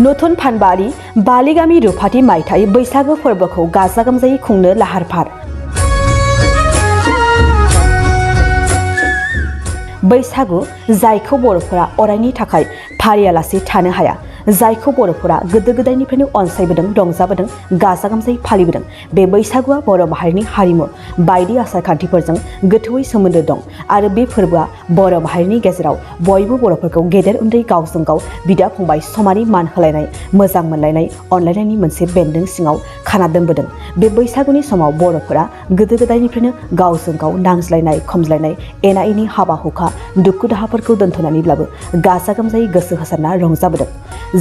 नतुन फानबारि बालिगामि रुफाथि मायथाइ बैसागु फोरबोखौ गाजा गोमजायै खुंनो लाहार फाहार। बैसागु जायखौ बर'फोरा अरायनि थाखाय फालियालासे थानो हाया, जायखौ बर'फोरा गोदो गोदायनिफ्रायनो अनसायबोदों, रंजाबोदों, गाजा गोमजायै फालिबोदों। बे बैसागुआ बर' माहारिनि हारिमु बायदि आसार खान्थिफोरजों गोथौयै सोमोन्दो दं आरो बे फोरबोआ बर' माहारिनि गेजेराव बयबो बर'फोरखौ गेदेर उन्दै गावजों गाव बिदा फंबाय समानै मान होलायनाय, मोजां मोनलायनाय, अनलायनायनि मोनसे बेन्दों सिङाव खाना दोनबोदों। बे बैसागुनि समाव बर'फोरा गोदो गोदायनिफ्रायनो गावजों गाव नांज्लायनाय, खमज्लायनाय, एना एनि हाबा हुखा, दुखु दाहाफोरखौ दोनथ'नानैब्लाबो गाजा गोमजायै गोसो होसारना रंजाबोदों,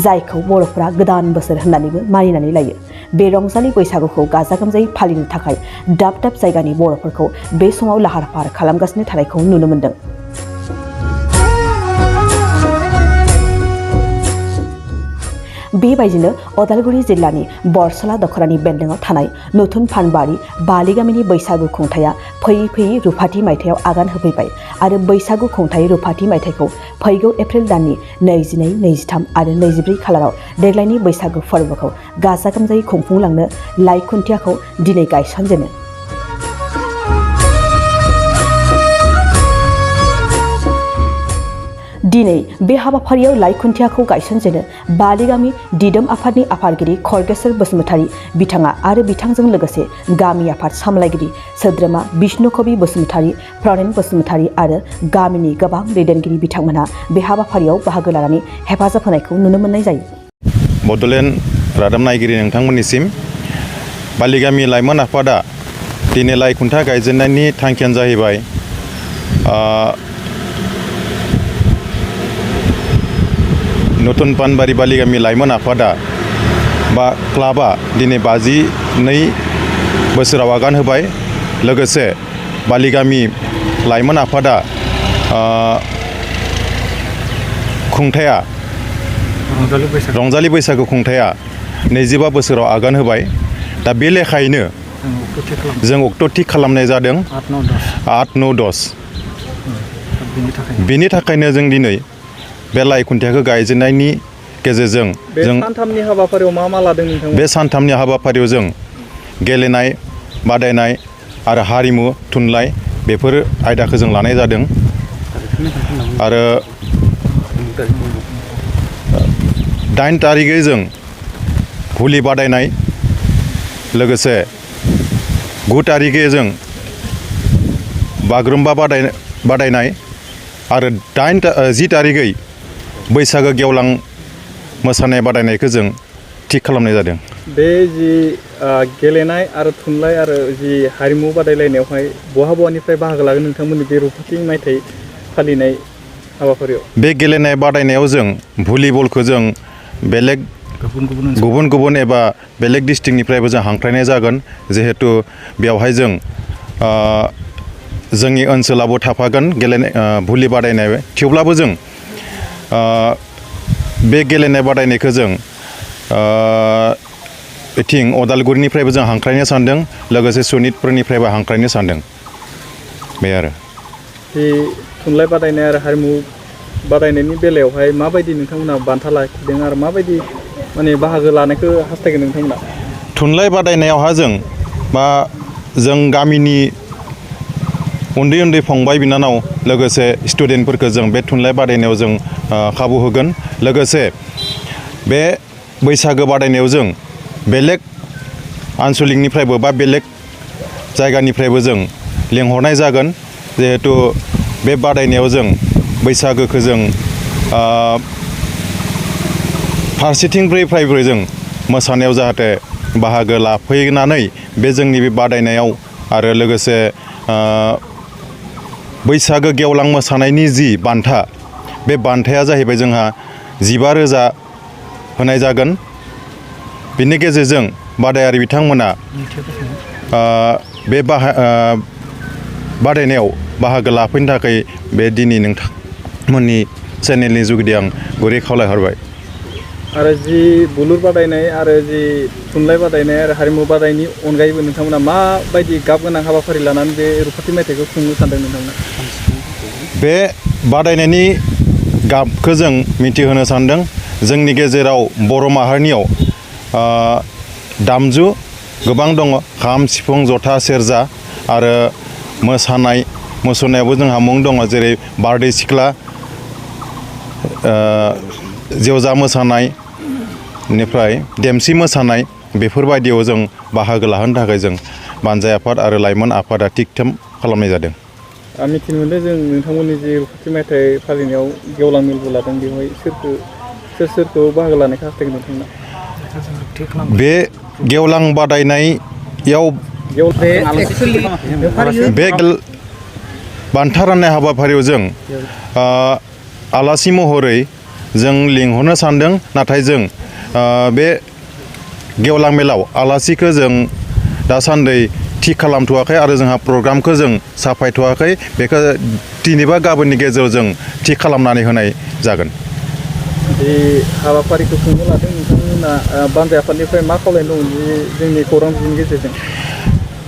जायखौ बर'फोरा गोदान बोसोर होननानैबो मानिनानै लायो। बे रंजालि बैसागुखौ गाजा गोमजायै फालिनो थाखाय दाब दाब जायगानि बर'फोरखौ बे समाव लाहार फाहार खालामगासिनो थानायखौ नुनो मोन्दों। बेबायदिनो अदालगुरि जिल्लानि बरसला दखरानि बेन्दोङाव थानाय नतुन फानबारि बालिगामिनि बैसागु खुंथाया फैयै फैयै रुफाथि मायथाइयाव आगान होफैबाय आरो बैसागु खुंथाय रुफाथि मायथाइखौ फैगौ एप्रिल दाननि 22, 23 आरो 24 खालाराव देग्लायनि बैसागु फोरबोखौ गाजा गोमजायै खुंफुंलांनो लाइ खुन्थियाखौ दिनै गायसनजेनो। दिनै बे हाबाफारियाव लाइ खुन्थियाखौ गायसनजेनो बालिगामि दिदोम आफादनि आफादगिरि खरगेसर बसुमतारी बिथाङा आरो बिथांजों लोगोसे गामि आफाद सामलायगिरि सोद्रोमा बिष्णु कवि बसुमतारी, प्रनेन बसुमतारी आरो गामिनि गोबां दैदेनगिरि बिथांमोनहा बे हाबाफारियाव बाहागो लानानै हेफाजाब होनायखौ नुनो मोननाय जायो। बड'लेण्ड रादाब नायगिरि नोंथांमोननिसिम बालिगामि लाइमोन आफादा दिनै लाइ खुन्था गायजेननायनि थांखियानो जाहैबाय नतुन फानबारि बालिगामि लाइमोन आफादा बा क्लाबा दिनै 52 बोसोराव आगान होबाय। लोगोसे बालिगामि लाइमोन आफादा खुंथाया रंजालि बैसागु खुंथाया 25 बोसोराव आगान होबाय। दा बे लेखायैनो जों अक्ट' थि खालामनाय जादों 8, 9, 10। बेनि थाखायनो जों दिनै बे लाइ खुन्थियाखौ गायजेननायनि गेजेरजों जों सानथामनि हाबाफारियाव मा लादों नोंथां? बे सानथामनि हाबाफारियाव जों गेलेनाय, बादायनाय आरो हारिमु थुनलाइ बेफोर आयदाखौ जों लानाय जादों। आरो 8 थारिखै जों भलि बादायनाय, लोगोसे 9 थारिखै जों बागुरुम्बा बादायनाय आरो 10 थारिखै बैसागो गेवलां मोसानाय बादायनायखौ जों थिग खालामनाय जादों। बे जि गेलेनाय आरो थुनलाइ आरो जि हारिमु बादायलायनायावहाय बहानिफ्राय बाहागो लागोन नोंथांमोननि बे रुफाथि मायथाइ फालिनाय हाबाफारियाव? बे गेलेनाय बादायनायाव जों भलिबलखौ जों बेलेग गुबुन एबा बेलेग डिस्ट्रिक्टनिफ्रायबो जों हांख्रायनाय जागोन। जिहेतु बेवहाय जों जोंनि ओनसोलावबो थाफागोन गेलेनाय भलि बादायनाय। थेवब्लाबो जों बे गेलेनाय बादायनायखौ जों बिथिं अदालगुरिनिफ्रायबो जों हांख्रायनो सानदों, लोगोसे सनितपुरनिफ्रायबो हांख्रायनो सानदों। बे आरो बे थुनलाइ बादायनाय आरो हारिमु बादायनायनि बेलायावहाय माबायदि नोंथांमोना बान्था लाखिदों आरो माबायदि माने बाहागो लानायखौ हास्थायगोन नोंथांमोना? थुनलाइ बादायनायावहा जों गामिनि उन्दै उन्दै फंबाय बिनानाव लोगोसे स्टुडेन्टफोरखौ जों बे थुनलाइ बादायनायाव जों खाबु होगोन। लोगोसे बे बैसागो बादायनायाव जों बेलेग आनसलिकनिफ्रायबो बा बेलेग जायगानिफ्रायबो जों लेंहरनाय जागोन। जिहेतु बे बादायनायाव जों बैसागोखौ जों फारसेथिंनिफ्रायबो जों मोसानायाव जाहाथे बाहागो लाफैनानै बे जोंनि बे बादायनायाव आरो लोगोसे बैसागो गेवलां मोसानायनि जि बान्था, बे बान्थाया जाहैबाय जोंहा 15,000 होनाय जागोन। बिनि गेजेरजों बादायारि बिथांमोना बे बादायनायाव बाहागो लाफैनो थाखाय बे दिनै नोंथांमोननि चेनेलनि जुगिदि आं गुरै खावलायहरबाय। आरो जि बुलुर बादायनाय आरो जि थुनलाइ बादायनाय आरो हारिमु बादायनायनि अनगायैबो नोंथांमोना माबायदि गाब गोनां हाबाफारि लानानै बे रुफाथि मायथाइखौ खुंनो सानदों नोंथांमोना? बे बादायनायनि गाबखौ जों मिथिहोनो सानदों जोंनि गेजेराव बर' माहारिनियाव दामजु गोबां दङ खाम सिफुं जथा सेरजा आरो मोसानाय मुसुरनायावबो जोंहा मुं दङ जेरै बारदै सिख्ला जेवजा मोसानाय निफ्राय देमसि मोसानाय बेफोरबायदियाव जों बाहागो लाहोनो थाखाय जों बानजाय आफाद आरो लाइमोन आफादा थिग थिम खालामनाय जादों। मिथिनो मोनदों जों नोंथांमोननि जे रुफाथि मायथाइ फालिनायाव गेवलां मेलबो लादों बेवहाय सोरखौ बाहागो लानायखौ हास्थायगोन नोंथांमोना? बे गेवलां बादायनायाव बे बान्था राननाय हाबाफारियाव जों आलासि महरै जों लिंहरनो सानदों नाथाय जों बे गेवलां मेलाव आलासिखौ जों दासान्दि थि खालामथ'वाखै आरो जोंहा प्रग्रामखौ जों साफायथ'वाखै बेखौ दिनैबा गाबोननि गेजेराव जों थि खालामनानै होनाय जागोन। बे हाबाफारिखौ खुंनो लादों नोंथांमोना बानजाय आफादनिफ्राय मा खावलायनो दं जोंनि खौरां बिजोंनि गेजेरजों?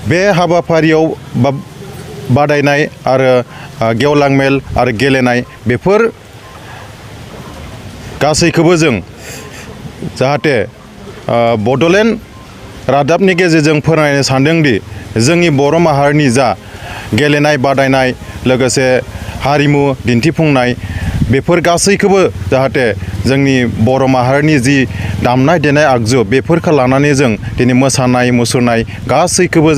बे हाबाफारियाव बादायनाय आरो गेवलां मेल आरो गेलेनाय बेफोर गासैखौबो जों जाहाथे बड'लेण्ड रादाबनि गेजेरजों फोरमायनो सानदोंदि जोंनि बर' माहारिनि जा गेलेनाय बादायनाय लोगोसे हारिमु दिन्थिफुंनाय बेफोर गासैखौबो जाहाथे जोंनि बर' माहारिनि जि दामनाय देनाय आगजु बेफोरखौ लानानै जों दिनै मोसानाय मुसुरनाय गासैखौबो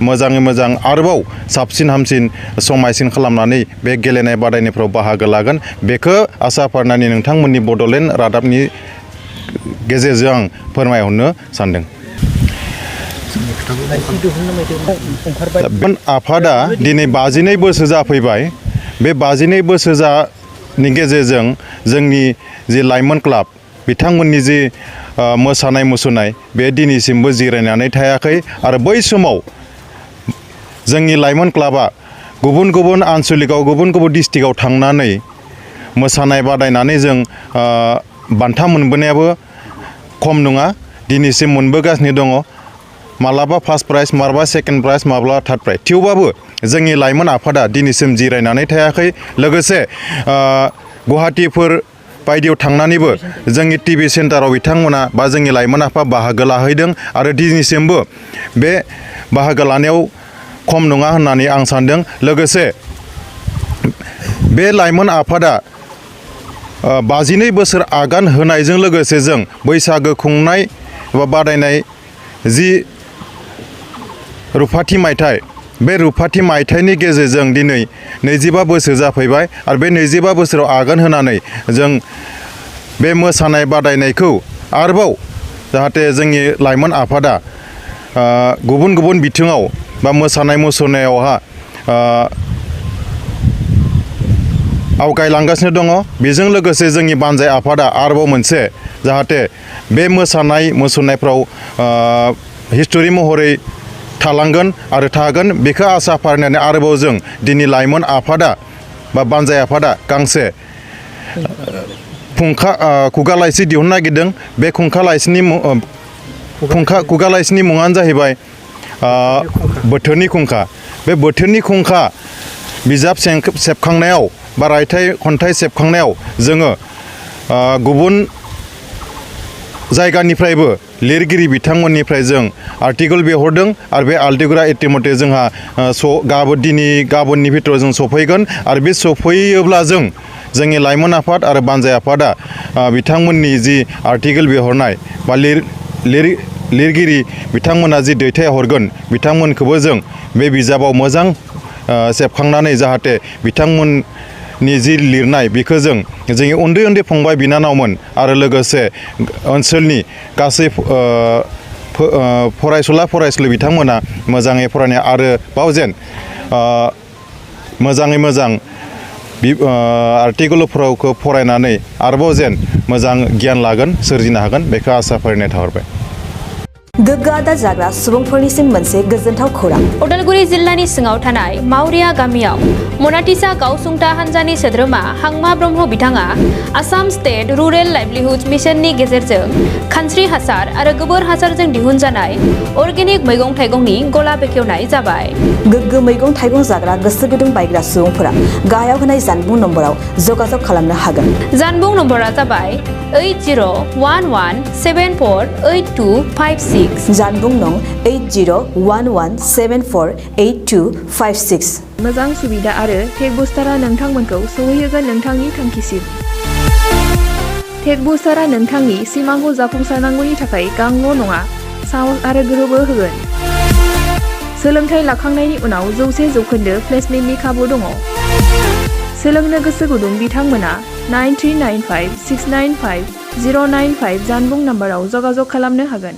मोजाङै मोजां आरोबाव साबसिन हामसिन समायसिन खालामनानै बे गेलेनाय बादायनायफ्राव बाहागो लागोन बेखौ आसा फारिनानै नोंथांमोननि बड'लेण्ड रादाबनि गेजेरजों आं फोरमायहरनो सानदों। आफादा दिनै 52 बोसोर जाफैबाय बे 52 बोसोरनि गेजेरजों जोंनि जि लाइमोन क्लाब बिथांमोननि जि मोसानाय मुसुरनाय बे दिनैसिमबो जिरायनानै थायाखै आरो बै समाव जोंनि लाइमोन क्लाबा गुबुन गुबुन आनसलिकआव गुबुन गुबुन डिस्ट्रिक्टआव थांनानै मोसानाय बादायनानै जों बान्था मोनबोनायाबो खम नङा दिनैसिम मोनबोगासिनो दङ मालाबा फार्स्ट प्राइज मालाबा सेकेन्ड प्राइज माब्लाबा थार्ड प्राइज थेवबाबो जोंनि लाइमोन आफादा दिनैसिम जिरायनानै थायाखै लोगोसे गुवाहाटीफोर बायदियाव थांनानैबो जोंनि टिभि सेन्टाराव बिथांमोना बा जोंनि लाइमोन आफादा बाहागो लाहैदों आरो दिनैसिमबो बे बाहागो लानायाव खम नङा होननानै आं सानदों लोगोसे बे लाइमोन आफादा 52 बोसोर आगान होनायजों लोगोसे जों बैसागो खुंनाय बा बादायनाय जि रुफाथि मायथाइ बे रुफाथि मायथाइनि गेजेरजों दिनै 25 बोसोर जाफैबाय आरो बे 25 बोसोराव आगान होनानै जों बे मोसानाय बादायनायखौ आरोबाव जाहाथे जोंनि लाइमोन आफादा गुबुन गुबुन बिथिङाव बा मोसानाय मुसुरनायावहा आवगायलांगासिनो दङ बेजों लोगोसे जोंनि बानजाय आफादा आरोबाव मोनसे जाहाथे बे मोसानाय मुसुरनायफ्राव हिस्टरि महरै थालांगोन आरो थागोन बेखौ आसा फारिनानै आरोबाव जों दिनै लाइमोन आफादा बा बानजाय आफादा गांसे खुगा लाइसि दिहुननो नागिरदों बे खुगा लाइसिनि मुङानो जाहैबाय बोथोरनि खुंखा बे बोथोरनि खुंखा बिजाब सेबखांनायाव बा रायथाइ खन्थाइ सेबखांनायाव जोङो गुबुन जायगानिफ्रायबो लिरगिरि बिथांमोननिफ्राय जों आर्टिकेल बिहरदों आरो बे आर्टिकेला इतिमধ্যे जोंहा गाबोननि भितराव जों सफैगोन आरो बे सफैयोब्ला जों जोंनि लाइमोन आफाद आरो बानजाय आफादा बिथांमोननि जि आर्टिकेल बिहरनाय बा लिरगिरि बिथांमोना जि दैथायहरगोन बिथांमोनखौबो जों बे बिजाबाव मोजां सेबखांनानै जाहाथे बिथांमोननि जि लिरनाय बेखौ जों जोंनि उन्दै उन्दै फंबाय बिनानावमोन आरो लोगोसे ओनसोलनि गासै फरायसुला फरायसुलि बिथांमोना मोजाङै फरायनाय आरो बावजेन मोजाङै मोजां आर्टिकेलफोरखौ फरायनानै आरोबाव जेन मोजां गियान लागोन सोरजिनो हागोन बेखौ आसा फारिनाय थाहरबाय। गोग्गो आदार जाग्रा सुबुंफोरनिसिम मोनसे गोजोनथाव खौरां। उदालगुरि जिल्लानि सिङाव थानाय मावरिया गामियाव मनाटिसा गावसुंथा हान्जानि सोद्रोमा हांमा ब्रह्म बिथाङा आसाम स्टेट रुरेल लाइभलिहुड मिशननि गेजेरजों खानस्रि हासार आरो गोबोर हासारजों दिहुनजानाय अर्गेनिक मैगं थाइगंनि गला बेखेवनाय जाबाय। गोग्गो मैगं थाइगं जाग्रा गोसो गुदुं बायग्रा सुबुंफोरा गाहायाव होनाय जानबुं नम्बराव जगाजग खालामनो हागोन। जानबुं नम्बरा जाबाय 8011748256। जानबुं नं 8011748256। मोजां सुबिदा आरो टेक बुस्टारा नोंथांमोनखौ सौहैहोगोन नोंथांनि थांखिसिम। टेक बुस्टारा नोंथांनि सिमांखौ जाफुंसारनांगौनि थाखाय गांल' नङा, साहस आरो गोहोबो होगोन। सोलोंथाइ लाखांनायनि उनाव 100% प्लेसमेन्टनि खाबु दङ। सोलोंनो गोसो गुदुं बिथांमोना 9395695095 जानबुं नाम्बाराव जगाजग खालामनो हागोन।